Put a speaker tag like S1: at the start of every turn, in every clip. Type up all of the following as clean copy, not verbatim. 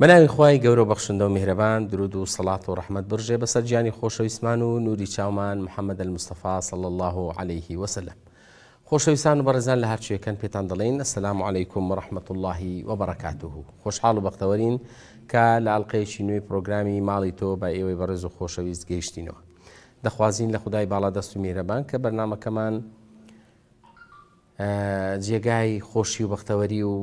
S1: بەناوی خوای گەورە و بەخشندە و میهرەبان درود و سەڵات و ڕەحمەت بڕژێ بەسەر گیانی خۆشەویستمان و نوری چاومان محمد المصطفی صلی اللە علیه وسلم خۆشەویستان و بەڕێزان لە هەرچوێکەن پێتان دەڵێین السلام علیکم و رحمة اللە و بەرەکاته خۆشحاڵ و بەختەوەرین کە لە ئەڵلقەیەکی نوێی پرۆگرامی ماڵی تۆ بە ئێوەی بەڕێز و خۆشەویست گەیشتینەوە دەخوازین لە خودای باڵادەست و میهرەبان کە بەرنامەکەمان جێگای خۆشی و بەختەوەری و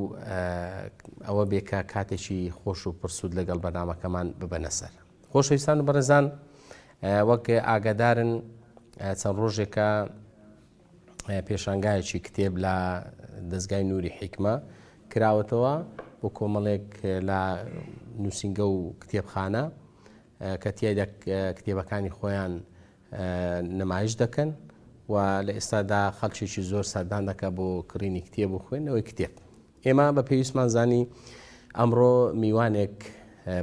S1: ئەوە بێ کە کاتێکی خۆش و پرسوود لەگەڵ بەرنامەکەمان ببەنە سەر. خۆشەویستان و بەڕێزان وەک ئاگادارن چەند ڕۆژێکە پێشانگایەکی کتێب لە دەستگای نوری حیکمە کراوەتەوە بۆ کۆمەڵێک لە نووسینگە و کتێبخانە کە تیایدا کتێبەکانی خۆیان نمایش دەکەن و لە ئێستادا خەڵکێکی زۆر سەردان دەکات بۆ کڕینی کتێب و خوێندنەوەی کتێب. ئێمە بە پێویستمان زانی ئەمڕۆ میوانێک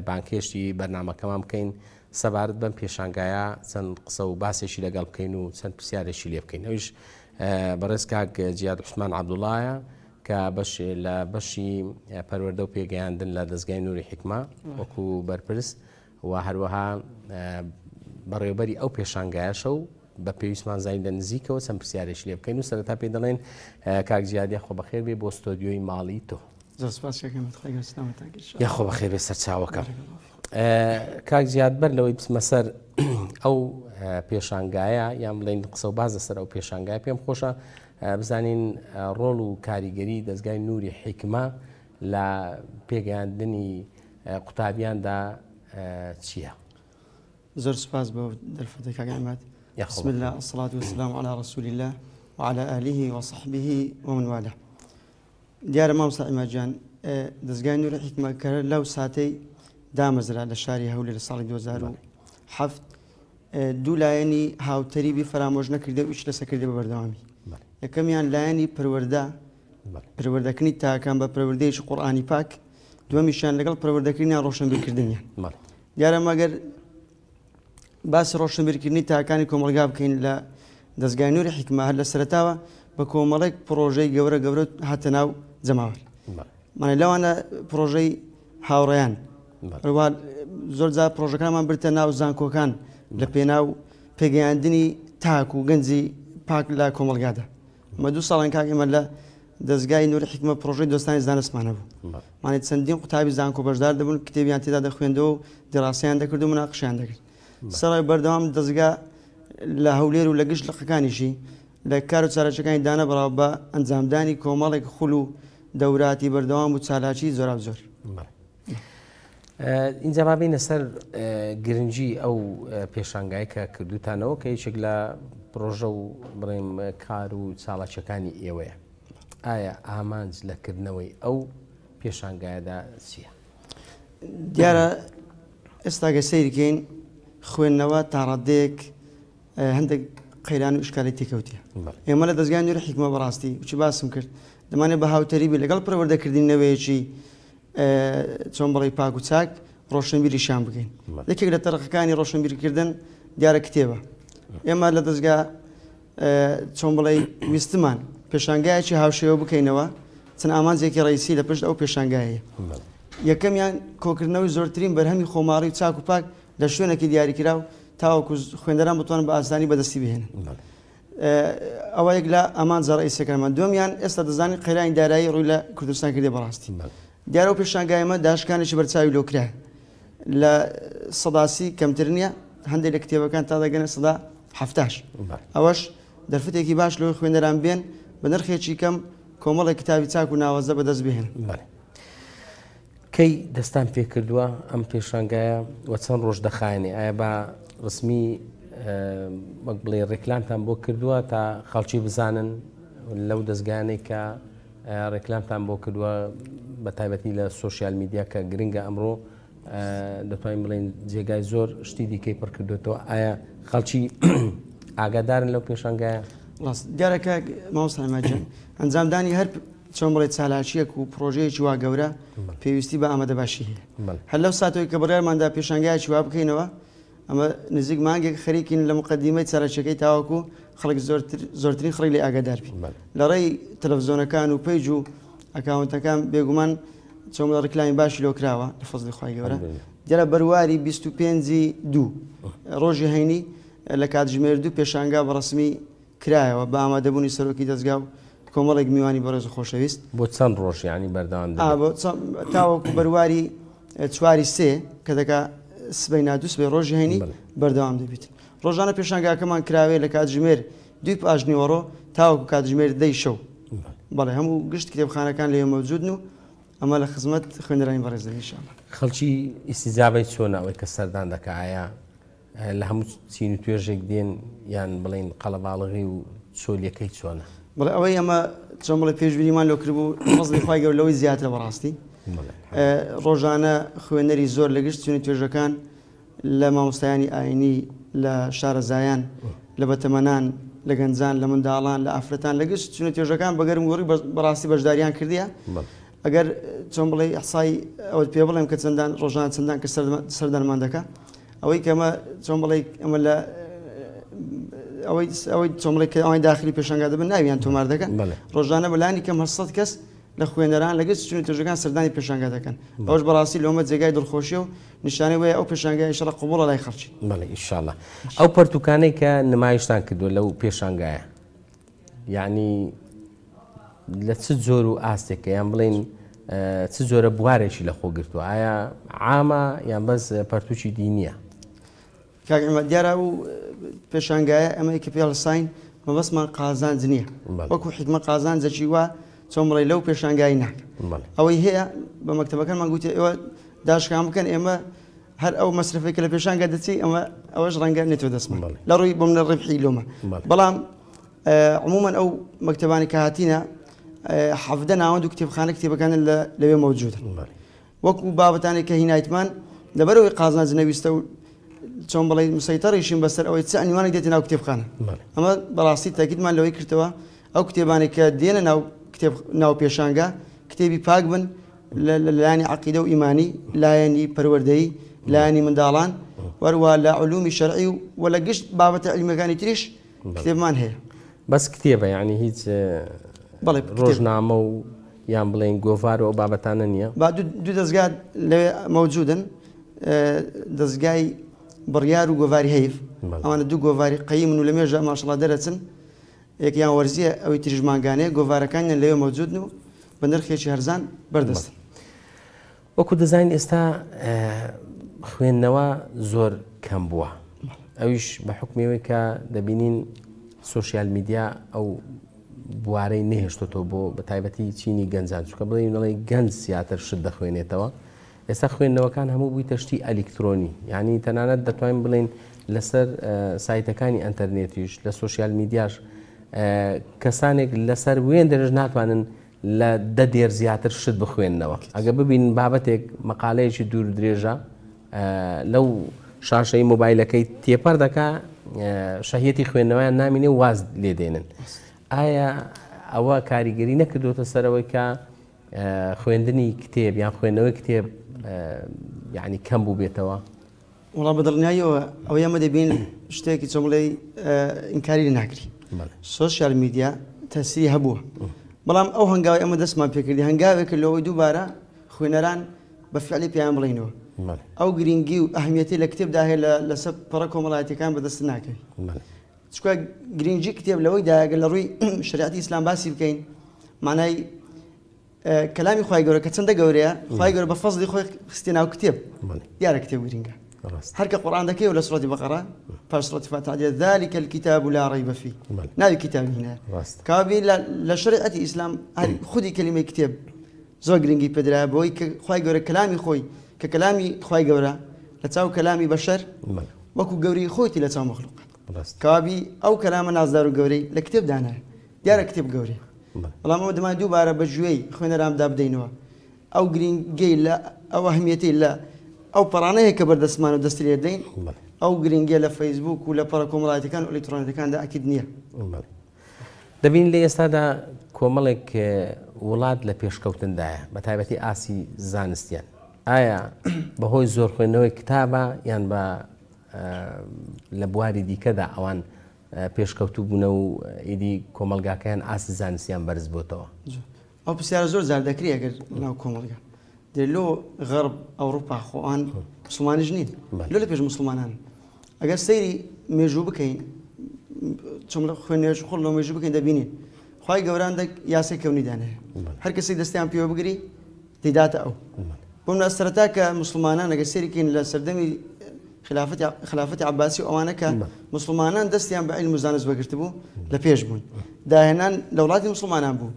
S1: بانکێشتی بەرنمەکەمان بکەین سەبارەت بەم پێشانگایە چەند قسە و باسێکی لەگەڵ بکەین و چەند پرسیارێکی لێ بکەین ئەویش بەڕێز کاک جیاد عوسمان عەبدوڵایە کە بەش لە بەشی پەروەردە و پێگەیاندن لە دەستگای نوری حیکمە وەکو بەرپرس و هەروەها بەڕێوبەری ئەو پێشانگایەشە و بە پێویستمان زانی لە نزیکەوە چەند پرسیارێکی لێ بکەین و سەرەتا پێی دەڵێن کاک جیاد یاخۆ بەخێر بێ بۆ ستۆدیۆی ماڵی تۆ.
S2: زۆر سپاس کاک ئەحمەد، خوای گەورە سلامەتتان کرد.
S1: یاخۆ بەخێر بێ سەرچاوەکەم. کاک جیاد بەر لەوەی بچمە سەر ئەو پێشانگایە یان بڵێن قسە و باز لەسەر ئەو پێشانگای پێم خۆشە بزانین ڕۆڵ و کاریگەری دەستگای نوری حیکمە لە پێگەیاندنی قوتابیاندا چییە؟
S2: زۆر سوپاس بۆ دەرفەتە کاک عیماد. بسم الله الصلاة والسلام على رسول الله وعلى آله وصحبه ومن والاه. دیارە مامۆستا عیماد گیان دەزگای نوری حیکمە کە لەو ساتەی دامەزرا لە شاری هەولێر لە ساڵی 2007 دوو لایەنی هاوتەریبی فەرامۆش نەکردە و ئیش لەسەر کردە بە بەردەوامی. یەکەمیان لایەنی پەروەردە، پەروەردەکردنی تاکان بە پەروەردەیەکی قورئانی پاک، دووەمیشیان لەگەڵ پەروەردەکردنیان ڕۆشنبیرکردنیان. دیارە مەگەر باسی ڕۆشنبیرکردنی تاکانی کۆمەڵگا بکەین لە دەستگای نوری حیکمە هەر لە سەرەتاوە بە کۆمەڵێک پرۆژەی گەورە گەورە هاتە ناو جەماوەر. مانە لەوانە پرۆژەی هاوڕێیان هەروەها زۆر جار پرۆژەکانمان برتە ناو زانکۆکان لە پێناو پێگەیاندنی تاک و گەنجی پاک لە کۆمەڵگادا. ئەمە دوو ساڵان کاک ئێمە لە دەزگای نوری حیکمە پرۆژەی دۆستانی زانستمان هەبوو. مانێ چەندین قوتابی زانکۆ بەشدار دەبوون، کتێبیان تێدا دەخوێندەوە و دیراسەیان دەکرد و مناقشەیان دەکرد. سەرەڕای بەردەوام دەزگا لە هەولێر و لە گشت لقەکانیشی لە کار و چالاکیەکانی دانەبڕاوە بە ئەنجامدانی کۆمەڵێک خول و دەوراتی بەردەوام و چالاکی جۆراوجۆر.
S1: ئینجا با بینە سەر گرنگی ئەو پێشانگای کە کردوتانەوە کە یەکێک لە پرۆژە و بڵێم کار و چاڵاکیەکانی ئێوەیە ئایا ئامانج لە کردنەوەی ئەو پێشانگایەدا چییە؟
S2: دیارە ئێستاگە سەیرکەین خوێندنەوە تاڕادەیەک هەندێک قەیران و ئیشکالی تێکەوتیە ئێمە لە دەزگای نوری حیکمە بەڕاستی چی باسم کرد دەمانێت بە هاوتەریبی لەگەڵ پەروەردەکردنی نەوەیەکی چۆن بڵێ پاک و چاک ڕۆشنبیریشان بکەین یەکێک لە تەرەقەکانی ڕۆشنبیرکردن دیارە کتێبە ئێمە لە دەزگا چۆن بڵێ ویستمان پێشانگایەکی هاوشێوە بکەینەوە چەند ئامانجێکی ڕئیسی لە پشت ئەو پێشانگایە یەکەمیان کۆکردنەوەی زۆرترین بەرهەمی خۆماڵی و چاک و پاک لە شوێنێکی دیاریکراو تاوەکو خوێندەران بتوانن بە ئاسانی بەدەستی بهێنن. ئەوە یەک لە ئامانجە ڕئیسیەکانمان. دووەمیان ئێستا دەزانین قەیرانی دارایی ڕووی لە کوردستان کردی بەڕاستی. دیارە ئەو پێشانگای ئێمە داشکانێکی بەرچاوی لۆ کرایە. لە 30% کەمتر نییە، هەندێک لە کتێبەکان تا دەگەنە 70%. ئەوەش دەرفەتێکی باش لەوەی خوێنەران بێن بە نرخێکی کەم کۆمەڵێک کتابی چاک و ناوازە بەدەست بهێنن.
S1: کەی دەستان پێکردووە ئەم پێشانگایە و چەند ڕۆژ دەخایەنێ؟ ئایا بە ڕسمی وەک بڵێ ڕێکلامتان بۆ کردووە تا خەڵکی بزانن لەو دەستگانەی کە ڕێکلامتان بۆ کردووە بە تایبەتی لە سۆشیال میدیا کە گرنگە ئەمڕۆ دەتوانین بڵێن جێگای زۆر شتی دیکەی پڕ کردوێتەوە ئایا خەڵکی ئاگادارن لەو پێشانگایە؟
S2: ڕاست دیارە کاک مامۆستا عیماد گیان ئەنجامدانی هەر چۆن بڵێ چالاکییەک و پڕۆژەیەکی وا گەورە پێویستی بە ئامادەباشی هەیە. هەر لەو ساتەوەی کە بڕیارماندا پێشانگایەکی وا بکەینەوە، ئەمە نزیک مانگێک خەریکین لە موقەدیمەی چالاکییەکەی تاوەکو خەڵک زۆرترین خەڵک لێ ئاگادار بین. لە ڕێی تەلەفزیۆنەکان و پەیج و ئەکاونتەکان بێگومان چۆن بڵێ ڕیکلامی باشی لۆ کراوە لە فەزلی خوای گەورە. دیارە بەرواری 25 دوو ڕۆژی هەینی لە کاتژمێر دوو پێشانگا بە ڕەسمی کرایەوە بە ئامادەبوونی سەرۆکی دەزگا و کۆمەڵێک میوانی بەڕێز و خۆشەویست.
S1: بۆ چەند ڕۆژ یانی بەردەوام دەبێت؟
S2: تاوەکو بەرواری چواری سێ کە دەکا سبەی نا دوو سبەی ڕۆژی هەینی بەردەوام دەبیت. ڕۆژانە پێشانگاکەمان کراوەیە لە کاتژمێر دووی پاشنیوەڕۆ تاوەکو کاتژمێر دەی شەو. بەڵێ هەموو گشت کتێبخانەکان لەوێ مەوجودن و ئەمە لە خزمەت خوێنەرانی بەڕێز دەبێت ئینشاءاللە.
S1: خەڵکی ئیستیجابەی چۆنە ئەوەی کە سەردان دەکا ئایا لە هەموو چین و توێژێک دێن یان بڵێین قەڵەباڵغی و چۆلیەکەی چۆنە؟
S2: بەڵێ ئەوەی ئەمە چۆن بڵێ پێشبینیمان لۆ کردبوو فەزڵی خوای گەورە لەوەی زیاترە بەڕاستی ڕۆژانە خوێنەری زۆر لە گشت چین و توێژەکان لە مامۆستایانی ئاینی لە شارەزایان لە بەتەمەنان لە گەنجان لە منداڵان لە ئافرەتان لە گشت چین و توێژەکان بە گەرم گوڕی بەڕاستی بەشداریان کردیە ئەگەر چۆن بڵێ ئیحسای ئەوەت پێ بڵێم کە چەندان ڕۆژانە چەندان کە سەردانمان دەکا ئەوەی کە ئەمە چۆن بڵێ ئەمە لە ئەوەی ئەوەی چۆن بڵێ کە ئەوەی داخلی پێشانگا دەبن ناویان تۆمار دەکەن ڕۆژانە بەلانی کەم 800 کەس لە خوێنەران لە گشت چون توێژەکان سەردانی پێشانگا دەکەن ئەوش بەڕاستی لۆمە جێگای دڵخۆشیە و نیشانەی وەیە ئەو پێشانگای ئیشەڵا قبوڵە لای خەڵکی.
S1: بەڵێ ئیشاڵا ئەو پەرتوکانەی کە نمایشتان کردووە لەو پێشانگایە یعنی لە چ جۆر و ئاستێکە یان بڵێین چ جۆرە بوارێکی لە خۆ گرتووە ئایا عامە یان بەس پەرتوکی دینیە؟
S2: کاک عیماد دیارە ئەو پێشانگایە ئەمەی کە پێڵساین مەبەستمان قازانج نییە وەکو حیکمە قازانجەکی وا چۆن بڵێ لەو پێشانگای ناکە ئەوەی هەیە بە مەکتەبەکانمان گوتی ئێوە داشکان بکەن ئێمە هەر ئەو مەسرفەی کە لە پێشانگا دەچی ئەمە ئەوەش ڕەنگە نێتۆ دەستمان لە ڕووی بۆ منە ڕبحی لۆمە بەڵام عموما ئەو مەکتەبانی کە هاتینە حەڤدە ناوەند و کتێبخانە کتێبەکان لەوێ مەوجودن وەکو بابەتانێک کە هینایتمان لەبەرەوەی قازانج نەویستە و چۆن بڵێ مسەیتەڕیشین بەسەر ئەوەی چ عنوانێک دێتە ناو کتێبخانە ئەمە بەڕاستی تاکیدمان لەوەی کردەوە ئەو کتێبانێک کە دێنە ناو کتێب ناو پێشانگا کتێبی پاک بن لە لایەنی عەقیدە و ئیمانی، لایەنی پەروەردەیی، لایەنی منداڵان، وەروە لە علومی شەرعی و وە لە گشت بابەتە عیلمیەکانی تریش کتێبمان هەیە.
S1: بەس کتێبە یانی هیچ
S2: بەڵێ کتێب.
S1: ڕۆژنامە و یان بڵێین گۆڤار و ئەو بابەتانە نییە؟
S2: با دوو دەزگا لەوێ مەوجودن، دەزگای بڕیار و گۆڤاری هەیڤ، ئەوانە دوو گۆڤاری قەیمن و لە مێژە ماشەڵا دەرەچن، یەکیان وەرزییە ئەوی تریش مانگانەیە، گۆڤارەکانیان لەوێ مەوجودن و بە نرخێکی هەرزان بەردەستن.
S1: وەکو دەزانین ئێستا خوێندنەوە زۆر کەم بووە، ئەویش بە حوکمی ئەوەی کە دەبینین سۆشیال میدیا ئەو بوارەی نەهێشتۆتەوە بۆ بە تایبەتی چینی گەنجان، چونکە بڵێین دەڵێ گەنج زیاتر شت دەخوێنێتەوە. ئێستا خوێندنەوەکان هەموو بوویتە شتی ئەلیکترۆنی، یعنی تەنانەت دەتوانین بڵێین لەسەر سایتەکانی ئەنتەرنێتیش لە سۆشیال میدیاش کەسانێک لەسەر وێندەرش ناتوانن لە دە دێر زیاتر شت بخوێننەوە. ئەگە ببینن بابەتێک مەقالەیەکی دوور درێژە لەو شاشەی مۆبایلەکەی تێپەر دەکا شەهیەتی خوێندنەوەیان نامینێ و واز لێ دێنن. ئایا ئەوە کاریگەری نەکردوتە سەرەوەی کە خوێندنی کتێب یان خوێندنەوەی کتێب یعنی کەم بوو بێتەوە؟
S2: وەڵا بە دڵنیاییەوە ئەوەی ئەمە دەبین شتێکی چۆن بڵێی ئینکاری لێ ناکری. سۆشیال میدیا تەسیری هەبووە، بەڵام ئەو هەنگاوی ئەمە دەستمان پێکردی هەنگاوێکە لەوەی دووبارە خوێنەران بە فعلی پێیان بڵێینەوە ئەو گرنگی و ئەهمیەتی لە کتێبدا هەیە لەسەر پەڕە کۆمەڵایەتیەکان بەدەست ناکەوی. چونکە گرنگی کتێب لەوەی دایە گەر لە ڕووی شەریعەتی ئیسلام باسی بکەین معنای کەلامی خوای گەورە کە چەندە گەورەیە خوای گەورە بە فەزڵی خۆی خستیە ناو کتێب دیارە کتێب گرنگە هەر کە قورئان دەکەی و لە سوڕەتی بەقەرە پاش سوڕەتی فاتحە دێت ذلك الكتاب لا ريب فيه ناوی کتابی هینایە کابی لە شەریعەتی ئیسلام هەر خودی کەلیمەی کتێب زۆر گرنگی پێدرایە بۆی کە خوای گەورە کەلامی خۆی کە کەلامی خوای گەورە لە چاو کەلامی بەشەر وەکو گەورەی خۆیتی لە چاو مەخلوقات کابی ئەو کەلامە نازدار و گەورەی لە کتێب دانایە دیارە کتێب گەورەیە بەڵام ئەمە دەمانەوێت دووبارە بە گوێی خوێنەراندا بدەینەوە ئەو گرنگەی لە ئەو ئەهمیەتەی لە ئەو پەڕانەیە کە بەردەستمان و دەستی لێ دەین ئەو گرنگیە لە فەیسبوک و لە پەڕە کۆمەڵایەتیەکان و ئەلیکترۆنیەکاندا ئەکید نییە.
S1: دەبین لە ئێستادا کۆمەڵێک وڵات لە پێشکەوتندایە بە تایبەتی ئاسی زانستیان ئایا بەهۆی زۆر خوێندنەوەی کتابە یان بە لە بواری دیکەدا ئەوان پێشکەوتوو بوونە و ئیدی کۆمەڵگاکەیان ئاستی زانستیان بەرز بۆتەوە؟
S2: ئەو پرسیارە زۆر جار دەکرێت ئەگەر ناو کۆمەڵگا. دێ لۆ غەرب ئەوروپا خۆ ئەوان موسڵمانیش نین لۆ لە پێش موسڵمانان ئەگەر سەیری مێژوو بکەین چۆن لە خوێنێژ خۆڵ لۆ مێژوو بکەین دەبینین خوای گەوران دەک یاسای کەونی دانەیە هەر کەسێک دەستیان پێوە بگری دەیداتە ئەو بۆ منە سەرەتا کە مسلمانان ئەگەر سەیری کەین لە سەردەمی خلافەتی خلافەتی عەباسی و ئەوانە کە مسلمانان دەستیان بە عیلم و زانست وەگرتبوو لە پێش بوون داهێنان لە وڵاتی مسلمانان بوو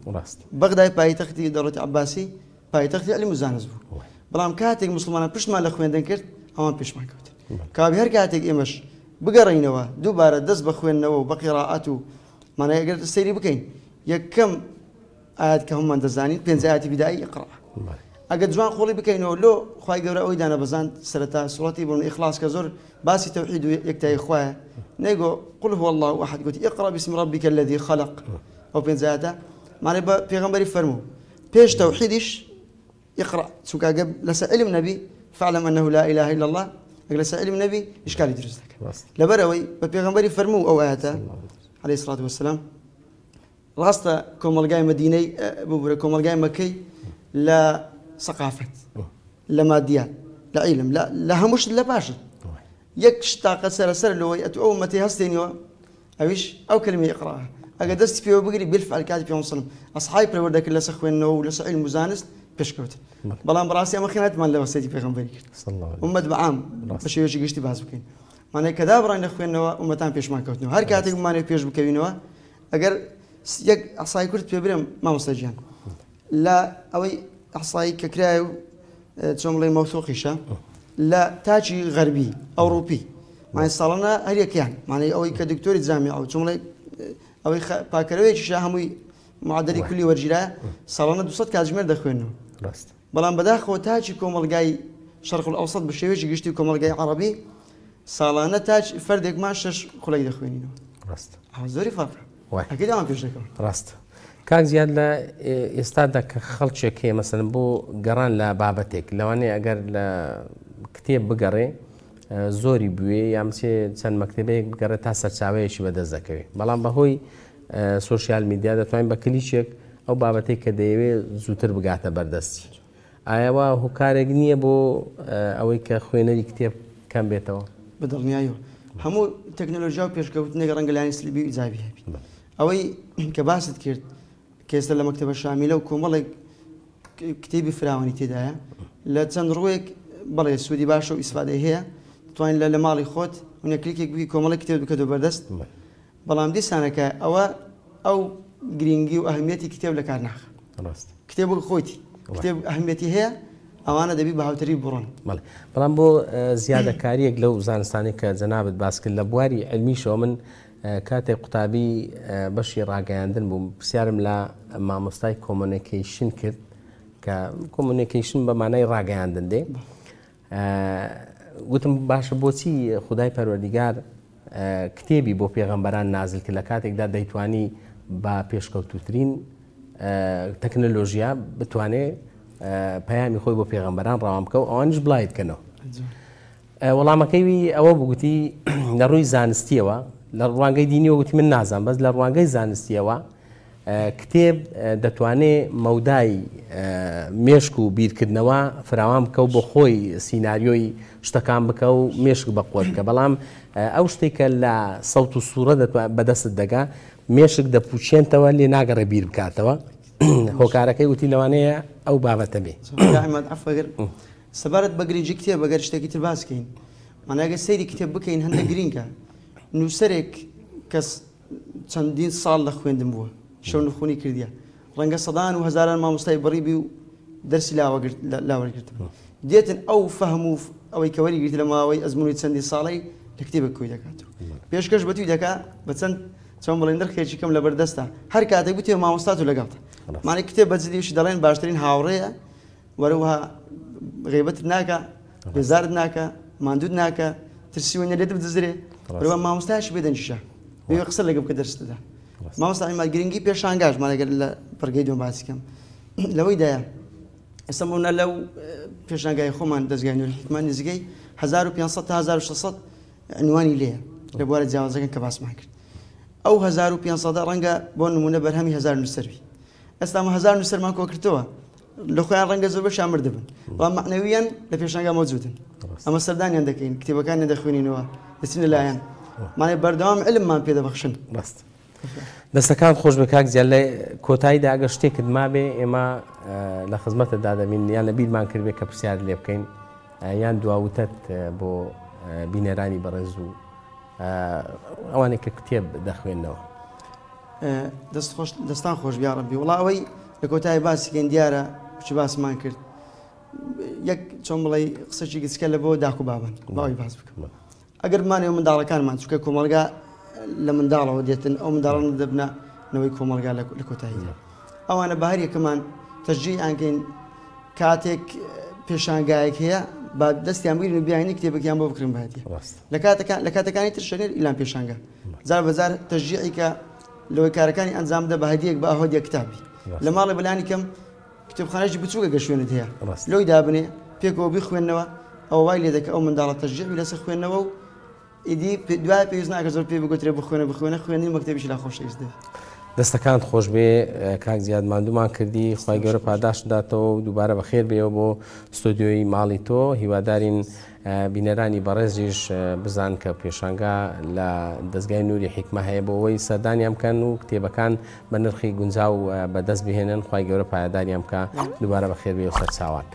S2: بەغدای پایتەختی دەوڵەتی عەباسی پایتەختی عیلم و زانست بوو بەڵام کاتێک مسلمانان پشتمان لە خوێندن کرد ئەوان پێشمان کەوتن کابی هەر کاتێک ئێمەش بگەڕینەوە دووبارە دەست بە خوێندنەوە و بە قیڕاعەت و مانای ئەگەر سەیری بکەین یەکەم ئاەت کە هەمومان دەزانین پێنج ئاەتی بیدایی اقرا ئەگەر جوان قۆڵی بکەینەوە لۆ خوای گەورە ئەوەی دانەبەزاند سەرەتا سوڕەتی بۆ ئیخلاص کە زۆر باسی تەوحید و یەکتایی خوایە نەیگۆ قل هو الله احد گوتی اقرا باسم ربك الذي خلق ئەو پێنج ئاەتە مانای بە پێغەمبەری فەرموو پێش تەوحیدیش اقرا چونکە ئەگەر لەسەر علم نەبی فاعلم انه لا اله الا الله ئەگەر لەسەر علم نەبی ئیشکالی دروست دەکات لەبەر ئەوەی بە پێغەمبەری فەرموو ئەو ئاەتە عليه الصلاة والسلام ڕاستە کۆمەڵگای مەدینەی ببورە کۆمەڵگای مەکەی لە سەقافەت لە مادیات لە عیلم لە هەموو شت لە باشن یەک شت تاقە سەرەسەر لەوەی ئەتو ئەو مەتی هەستێنیەوە ئەویش ئەو کلمەی اقرا ئەگەر دەستی پێوە بگری بالفعل کاتی پێغەمبەر صلی ئەصحابی پەروەردە کرد لەسەر خوێندنەوە و لەسەر عیلم و زانست پێشکەوتن بەڵام بەڕاستی ئەمە خیانەتمان لە وەسیەتی پێغەمبەری کرد ئومەت بە عام بە شێوەیەکی گشتی باس بکەین مانای کە دابڕاین لە خوێندنەوە ئومەتان پێشمان کەوتنەوە هەر کاتێک بمانەوێت پێش بکەوینەوە ئەگەر یەک ئەحسایی کورت پێ برێم مامۆستا گیان لە ئەوەی ئەحسایی کە کرایە و چۆن بڵێ مەوسوقیشە لە تاکی غەربی ئەوروپی مای ساڵانە هەریەکیان مانای ئەوەی کە دکتۆری جامیع و چۆن بڵێ ئەوەی پاکەرەوەیەکیشە هەمووی معدلی کولی وەرگیرا ساڵانە 200 کاتژمێر دەخوێنەوە
S1: ڕاست
S2: بەڵام بەداخەوە تاکی کۆمەڵگای شەرق الئەوسەت بە شێوەیەکی گشتی و کۆمەڵگای عەڕەبی ساڵانە تاک فەردێکمان شەش خولەک دەخوێنینەوە.
S1: ڕاستە.
S2: ئەوە زۆری فەرقە.
S1: وایە.
S2: ئەکید ئەوان پێش دەکەون.
S1: ڕاستە. کاک زیاد لە ئێستادا کە خەڵکێک هەیە مەسەلەن بۆ گەڕان لە بابەتێک لەوانەیە ئەگەر لە کتێب بگەڕێ زۆری بوێ یان بچێ چەند مەکتەبەیەک بگەڕێ تا سەرچاوەیەکی بەدەست دەکەوێت بەڵام بەهۆی سۆشیال میدیا دەتوانین بە کلیکێک ئەو بابەتەی کە دەیەوێت زووتر بگاتە بەردەستی. ئایا وا هۆکارێک نییە بۆ ئەوەی کە خوێنەری کتێب کەم بێتەوە؟
S2: بە دڵنیاییەوە. هەموو تەکنەلۆژیا و پێشکەوتنێک ڕەنگە لایەنی سلبی و ئیجابی هەبێت. ئەوەی کە باست کرد کە ئێستا لە مەکتەبە شامیلە و کۆمەڵێک کتێبی فراوانی تێدایە لە چەند ڕوویەک بەڵێ سوودی باشە و ئیسفادەی هەیە دەتوانین لە ماڵی خۆت ونە کلیکێک بکەی کۆمەڵێک کتێب بکەیتەوە بەردەست بەڵام دیسانەکە ئەوە ئەو گرینگی و ئەهمیەتی کتێب لەکار ناخە
S1: ڕاست
S2: کتێب وەک خۆیتی کتێب ئەهمیەتی هەیە ئەوانە دەبی بە هاوتەریب بڕۆن.
S1: بەڵێ بەڵام بۆ زیادەکاریەک لەو زانستانەی کە جەنابت باس کرد لە بواری علمیشەوە من کاتێک قوتابی بەشی ڕاگەیاندن بووم پرسیارم لە مامۆستای communication کرد کە communication بە مانای ڕاگەیاندن دێ گوتم باشە بۆچی خودای پەروەردیگار کتێبی بۆ پێغەمبەران نازل کرد لە کاتێکدا دەیتوانی بە پێشکەوتوترین تەکنەلۆژیا بتوانێ پەیامی خۆی بۆ پێغەمبەران ڕەوان بکە و ئەوانیش بڵاوی بکەنەوە. وەڵامەکەی ئەوە بوو گوتی لە ڕووی زانستیەوە لە ڕوانگەی دینیەوە گوتی من نازانم بەس لە ڕوانگەی زانستیەوە کتێب دەتوانێ مەودای مێشک و بیرکردنەوە فراوان بکە و بۆ خۆی سیناریۆی شتەکان بکە و مێشک بەقوەت بکە بەڵام ئەو شتێک کە لە سەوت و سوورە بەدەستت دەگا مێشک دەپوچێنتەوە لێ ناگەڕێ بیر بکاتەوە هۆکارەکەی وتی لەوانەیە ئەو بابەتە بێ.
S2: عەفوەگەر سەبارەت بە گرنگی کتێب ئەگەر شتێکی تر باس کەین مانای ئەگەر سەیری کتێب بکەین هەندێک گرینگە نووسەرێک کەس چەندین ساڵ لە خوێندن بووە شەونخونی کردیە ڕەنگە سەدان و هەزاران مامۆستای بڕیبی و دەرسی لاوەرگرتن دێتن ئەو فەهم و ئەوەی کە وەری گرت لە ماوەی ئەزمموی چەندی ساڵی لە کتێبێک کۆی دەکاتەوە پێشکەش بە توی دەکا بە چەند چۆن بڵێن نرخێکی کەم لەبەر دەستە هەر کاتێک بتێ مامۆستات و لەگەڵتە مانای کتێب بە جدیشی دەڵێن باشترین هاوڕێیە وەروەها غیبەتت ناکا بێزارت ناکا ماندوت ناکا ترسی وەنیە لێت بدزرێ وەروەها مامۆستایشی بێدەنگیشە بێ قسە لەگە بکە دەرست دەدا مامۆستا عیماد گرنگی پێشانگاش مانەگەر لە پڕگەی دوم باسی کەم لەوەیدایە ئێستا بۆ لەو پێشانگای خۆمان دەزگای نوری حیکمە نزیکەی 1500 تا 1600 عنوانی لێیە لە بوارە جیاوازەکان کە باسمان کرد ئەو 1500 ڕەنگە بۆ نمونە بەرهەمی 1000 نووسەر بی ئێستا ئەمە 1000 نووسەرمان کۆکردەوە. لە خۆیان ڕەنگە زۆربەشیان مردبن بەڵام مەعنەویان لە پێشانگا مەوجودن. ئەمە سەردانیان دەکەین، کتێبەکانیان دەخوێنینەوە، دەچینە لایەن، مانای بەردەوام علممان پێ دەبەخشن.
S1: ڕاست. دەستەکانت خۆش بێ کاک زیاد. لە کۆتاییدا ئەگەر شتێکت مابێ ئێمە لە خزمەتتدا دەبین، یان لە بیرمان کردبێ کە پرسیارت لێ بکەین، یان دواوتەت بۆ بینەرانی بەڕێز و ئەوانەی کە کتێب دەخوێننەوە.
S2: دەست خۆش، دەستان خۆش بی یاڕەبی. وەڵا ئەوەی لە کۆتایی باسی کەین دیارە چ باسمان کرد، یەک چۆن بڵێی قسەکی گچکە لە بۆ داک و بابن باوی باس بکەم. ئەگەر بمانەوە منداڵەکانمان، چونکە کۆمەڵگا لە منداڵەوە دێتن، ئەو منداڵانە دەبنە نەوەی کۆمەڵگا لە کۆتاییدا. ئەوانە بە هەر یەکەمان تەشجیعیان کەین، کاتێک پێشانگایەک هەیە با دەستیان بگرین و بیانین کتێبێکیان بۆ بکڕین بە هەدیە. لە کاتەکانی تر شەنێر ئیلان پێشانگا زار بە زار تەشجیعی کە لەوەی کارەکانی ئەنجام بدە بە هەدیەک بە ئەهۆدیە کتابی لە ماڵێ بەلانی کەم کتێبخانەیەکی بچووکە گە شوێنت هەیە لۆی دابنێ پێکەوە بیخوێنەوە، ئەوە وای لێ دەکە ئەو منداڵە تەشجیع بی لەسەر خوێندنەوە و ئیدی دوای پێویست ناکە زۆر پێی بگوترێ بخوێنە بخوێنە، خوێندنی مەکتەبیشی لا خۆشەویست دەبێت.
S1: دەستەکانت خۆشبێ کاک زیاد ماندوومان کردی، خوای گەورە پاداشت داتەوە و دووبارە بەخێر بێیەوە بۆ ستۆدیۆی ماڵی تۆ. هیوادارین بینەرانی بەڕێزیش بزان کە پێشانگا لە دەزگای نوری حیکمە هەیە بۆ ئەوەی سەردانیان بکەن و کتێبەکان بە نرخی گونجاو بەدەست بهێنن. خوای گەورە پایەداریان بکا. دووبارە بەخێر بێیەوە سەرچاوان.